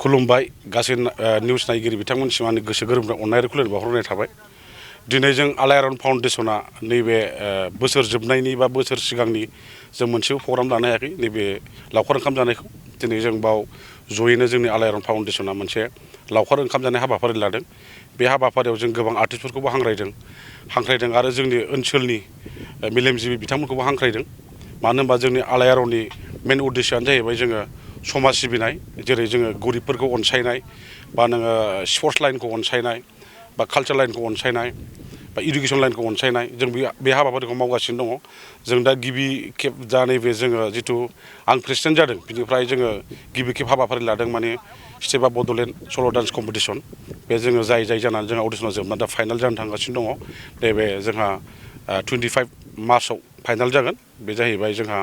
खुलुमबाय गासै निउस नायगिरि बिथांमोनसिम आंनि गोसो गोरबोनिफ्राय अननाय आरो खुलुमनाय बावहरनाय थाबाय। दिनै जों आलायारन फाउन्डेसना नैबे बोसोर जोबनायनि बा बोसोर सिगांनि जों मोनसेबो प्रग्राम लानो हायाखै नैबे लावखार ओंखाम जानायखौ। दिनै जों बाव जयैनो जोंनि आलायारन फाउन्डेसना मोनसे लावखार ओंखाम जानाय हाबाफारि लादों। बे हाबाफारियाव जों गोबां आर्टिस्टफोरखौबो हांख्रायदों आरो जोंनि ओनसोलनि मेलेमजिबि बिथांमोनखौबो हांख्रायदों। मानो होनबा जोंनि आलायारननि मेन उद्देश्यआनो जाहैबाय जोङो समाज सिबिनाय, जेरै जोङो गरिबफोरखौ अनसायनाय बा नोङो स्पर्ट्स लाइनखौ अनसायनाय बा कालचार लाइनखौ अनसायनाय बा इडुकेसन लाइनखौ अनसायनाय जों बे हाबाफारिखौ मावगासिनो दङ। जों दा गिबि खेब जा नैबे जोङो जिथु आं प्रेसिडेन्ट जादों बिनिफ्राय जोङो गिबि खेब हाबाफारि लादों माने स्टेट अफ बड'लेण्ड सल' डान्स कम्पिटिसन। बे जोङो जाय जानानै जोंहा अडिसना जोबनानै दा फाइनाल जानो थांगासिनो दङ। नैबे जोंहा 25 मार्चआव फाइनाल जागोन। बे जाहैबाय जोंहा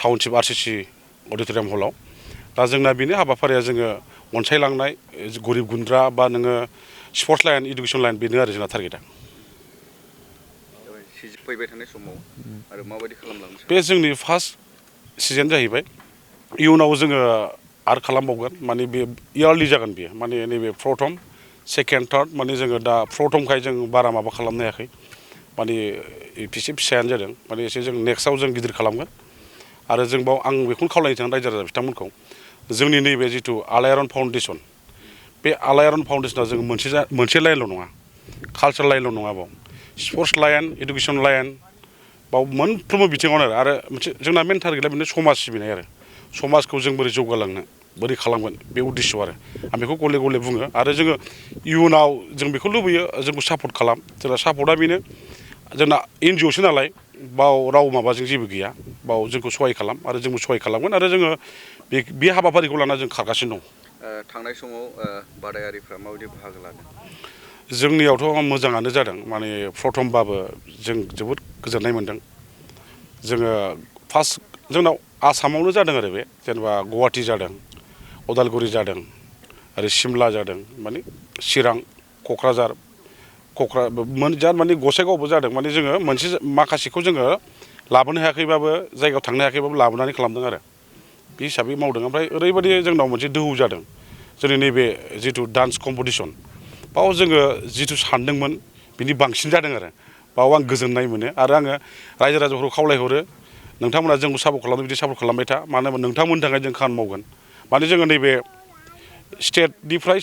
टाउनशिप RCC अडिट'रियाम हलाव। दा जोंना बेनो हाबाफारिया जोङो अनसायलांनाय गरिब गुन्द्रा बा नोङो स्पर्ट्स लाइन इडुकेसन लाइन बेनो आरो जोंना टारगेटआ। फैबाय थानाय समाव आरो माबायदि खालामलांनो सानो? बे जोंनि फार्स्ट सिजन जाहैबाय। इयुनाव जोङो आरो खालामबावगोन, माने बे इयारलि जागोन बेयो, माने नैबे प्रथम सेकेन्ड थार्ड माने जोङो दा प्रथमखाय जों बारा माबा खालामनो हायाखै, माने एसे फिसायानो जादों। माने एसे जों नेक्स्टआव जों गिदिर खालामगोन। आरो जों बाव आं बेखौनो खावलायनो सानो रायजो राजा बिथांमोनखौ, जोंनि नैबे जिथु आलायारन फाउन्डेसन, बे आलायारन फाउन्डेसना जों मोनसे लाइनल' नङा, कालचार लाइनल' नङा, बाव स्पर्ट्स लाइन इडुकेसन लाइन बाव मोनफ्रोमबो बिथिङावनो आरो मोनसे जोंना मेन टारगेटआ बेनो समाज सिबिनाय आरो समाजखौ जों बोरै जौगालांनो बोरै खालामगोन बे उद्देश्य आरो आं बेखौ गले गले बुङो। आरो जोङो इयुनाव जों बेखौ लुबैयो जोंखौ सापर्ट खालाम। जोंना सापर्टआ बेनो, जोंना NGOसो नालाय बाव राव माबाजों जेबो गैया, बाव जोंखौ सहाय खालाम आरो जोंबो सहाय खालामगोन आरो जोङो बे हाबाफारिखौ लाना जों खारगासिनो दं। थांनाय समाव बादायारिफ्रा माबायदि बाहागो लादों? जोंनियावथ' मोजाङानो जादों, माने प्रथमबाबो जों जोबोद गोजोननाय मोनदों। जोङो फार्स्ट जोंनाव आसामावनो जादों आरो बे जेनेबा गुवाहाटि जादों, उदालगुरि जादों आरो सिमला जादों, माने चिरां क'क्राझार माने गसाइगावबो जादों। माने जोङो माखासेखौ जोङो लाबोनो हायाखैबाबो जायगायाव थांनो हायाखैबाबो लाबोनानै खालामदों आरो बे हिसाबै मावदों। ओमफ्राय ओरैबायदि जोंनाव मोनसे दोहौ जादों जोंनि नैबे जिथु डान्स कम्पिटिसन, बाव जोङो जिथु सानदोंमोन बिनि बांसिन जादों आरो बाव आं गोजोननाय मोनो। आरो आङो रायजो राजाफोरखौ खावलायहरो, नोंथांमोना जोंखौ सापर्ट खालामदों, बिदि सापर्ट खालामबाय था। मानो होनबा नोंथांमोननि थाखाय जों खामानि मावगोन। माने जोङो नैबे स्टेटनिफ्राय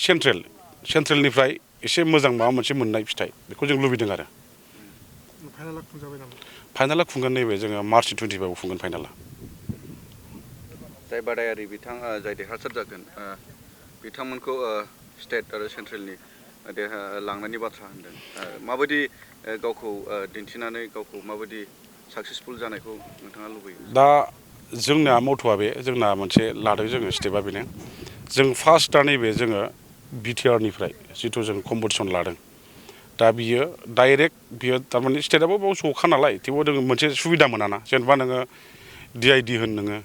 सेन्ट्रेलनिफ्राय एसे मोजां माबा मोनसे मोननाय फिथाइ बेखौ जों लुबैदों आरो। फाइनाला खुंजाबाय नामा? फाइनाला खुंगोन, नैबे जोङो मार्च 25आव खुंगोन फाइनाला। जाय बादायारि जाय देरहासार जागोन बिथांमोनखौ स्टेट आरो सेन्ट्रेलनि लांनायनि बाथ्रा होनदों। माबायदि गावखौ दिन्थिनानै गावखौ माबायदि साक्सेसफुल जानायखौ नोंथाङा लुबैयो? दा जोंना मथ'आ बे, जोंना मोनसे लादों जोङो स्टेपआ बेनो, जों फार्स्टआ नैबे जोङो BTRनिफ्राय जिथु जों कम्पिटिसन लादों। दा बियो डाइरेक्ट बियो थारमाने स्टेटआबो बाव जखा नालाय, थेवबो जोङो मोनसे सुबिदा मोनाना। जेनेबा नोङो DID होन, नोङो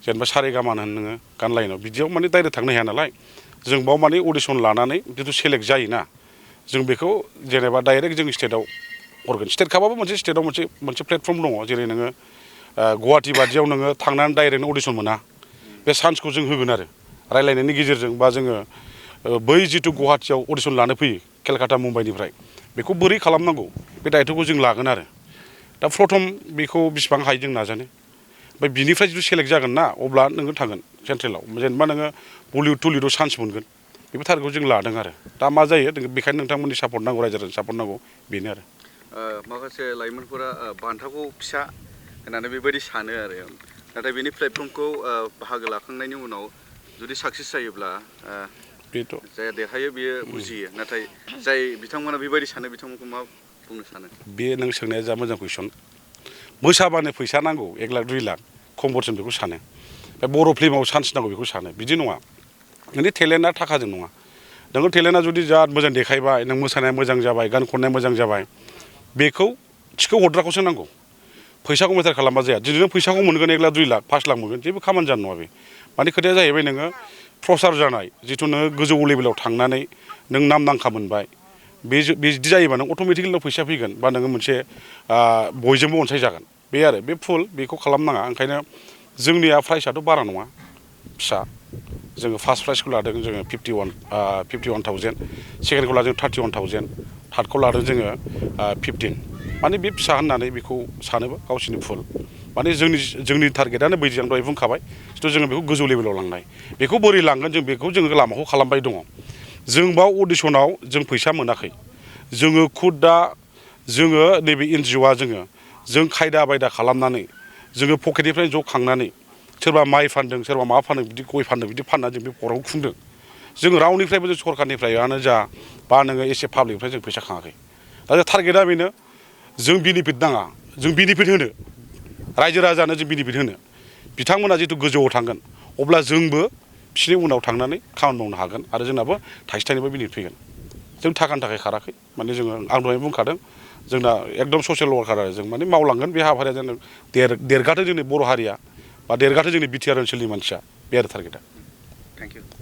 जेनेबा सारेगामान होन, नोङो गान लाइनाव बिदियाव माने डाइरेक्ट थांनो हाया नालाय, जों बाव माने अडिसन लानानै जिथु सेलेक्ट जायोना, जों बेखौ जेनेबा डाइरेक्ट जों स्टेटआव हरगोन। स्टेट कापाबो मोनसे स्टेटआव मोनसे प्लेटफर्म दङ, जेरै नोङो गुवाहाटि बादियाव नोङो थांनानै डाइरेक्ट अडिसन मोना, बे चान्सखौ जों होगोन आरो रायज्लायनायनि गेजेरजों। बा जोङो बै जिथु गुवाहाटियाव अडिसन लानो फैयो केलकाता मुम्बाइनिफ्राय, बेखौ बोरै खालामनांगौ बे दायथ'खौ जों लागोन आरो। दा प्रथम बेखौ बेसिबां हायो जों नाजानो, ओमफ्राय बिनिफ्राय जुदि सेलेक्ट जागोन ना, अब्ला नोङो थांगोन सेन्ट्रेलाव, जेनेबा नोङो बलिउड टलिउडआव चान्स मोनगोन। बेफोर थारिखखौ जों लादों आरो दा मा जायो, बेखायनो नोंथांमोननि सापर्ट नांगौ, रायजो राजानि सापर्ट नांगौ, बेनो आरो। माखासे लाइमोनफोरा बान्थाखौ फिसा होननानै बेबायदि सानो आरो, नाथाय बेनि प्लेटफर्मखौ बाहागो लाखांनायनि उनाव जुदि साक्सेस जायोब्ला बेथ' जाय देरहायो बेयो बुजियो, नाथाय जाय बिथांमोना बेबायदि सानो बिथांमोनखौ मा बुंनो सानो? बे नों सोंनाया जा मोजां कुइसन। मोसाबानो फैसा नांगौ 1 लाख 2 लाख कम्पिटिसन बेखौ सानो, बे बर' फिल्माव चान्स नांगौ बेखौ सानो, बिदि नङा। नोंनि टेलेन्टआ थाखाजों नङा। नोङो टेलेन्टआ जुदि बिराद मोजां देखायबाय, नों मोसानाया मोजां जाबाय, गान खननाया मोजां जाबाय, बेखौ थिखो हरग्राखौसो नांगौ। फैसाखौ मेटार खालामबा जाया। दिनै नों फैसाखौ मोनगोन 1 लाख 2 लाख 5 लाख मोनगोन, जेबो खामानि जानाय नङा बे। माने खोथाया जाहैबाय नोङो प्रसार जानाय, जिथु नोङो गोजौ लेभेलाव थांनानै नों नामदांखा मोनबाय, बिदि जायोबा नों अट'मेटिकेलि नों फैसा फैगोन, बा नोङो मोनसे बयजोंबो अनसायजागोन। बे आरो बे फुल बेखौ खालामनाङा। ओंखायनो जोंनिया प्राइसआथ' बारा नङा, फिसा जोङो फार्स्ट प्राइजखौ लादों जोङो 51,000 सेकेन्डखौ लादों 31,000 थार्डखौ लादों जोङो 15 माने बे फिसा होननानै बेखौ सानोबा गावसिनि भुल माने जोंनि टारगेटआनो बैदि आं दहाय बुंखाबाय जिथु जोङो बेखौ गोजौ लेभेलाव लांनाय बेखौ बोरै लांगोन जों बेखौ जोङो लामाखौ खालामबाय दङ जों बाव अडिसनाव जों फैसा मोनाखै जोङो खुद दा जोङो नैबे NGOआ जों खायदा बायदा खालामनानै जोङो पकेटनिफ्राय ज' खांनानै सोरबा माइ फानदों सोरबा माबा फानदों बिदि गय फानदों बिदि फाननानै जों बे प्रग्रामखौ खुंदों जों रावनिफ्रायबो जों सरकारनिफ्रायानो जा बा नोङो एसे पाब्लिकनिफ्राय जों फैसा खाङाखै दा जों टारगेटआ बेनो जों बेनिफिट नाङा जों बेनिफिट होनो रायजो राजानो जों बेनिफिट होनो बिथांमोना जितु गोजौआव थांगोन अब्ला जोंबो बिसोरनि उनाव थांनानै खामानि मावनो हागोन आरो जोंनाबो थाइसे थाइनैबो बेनिफिट फैगोन जों थाखानि थाखाय खाराखै माने जोङो आं दहाय बुंखादों जोंना एकदम ससियेल वार्कार आरो जों माने मावलांगोन बे हाबाफारिया जों देरगाथों जोंनि बर' हारिया बा देरगाथों जोंनि बिटिआर ओनसोलनि मानसिया बे आरो टारगेटआ थेंक इउ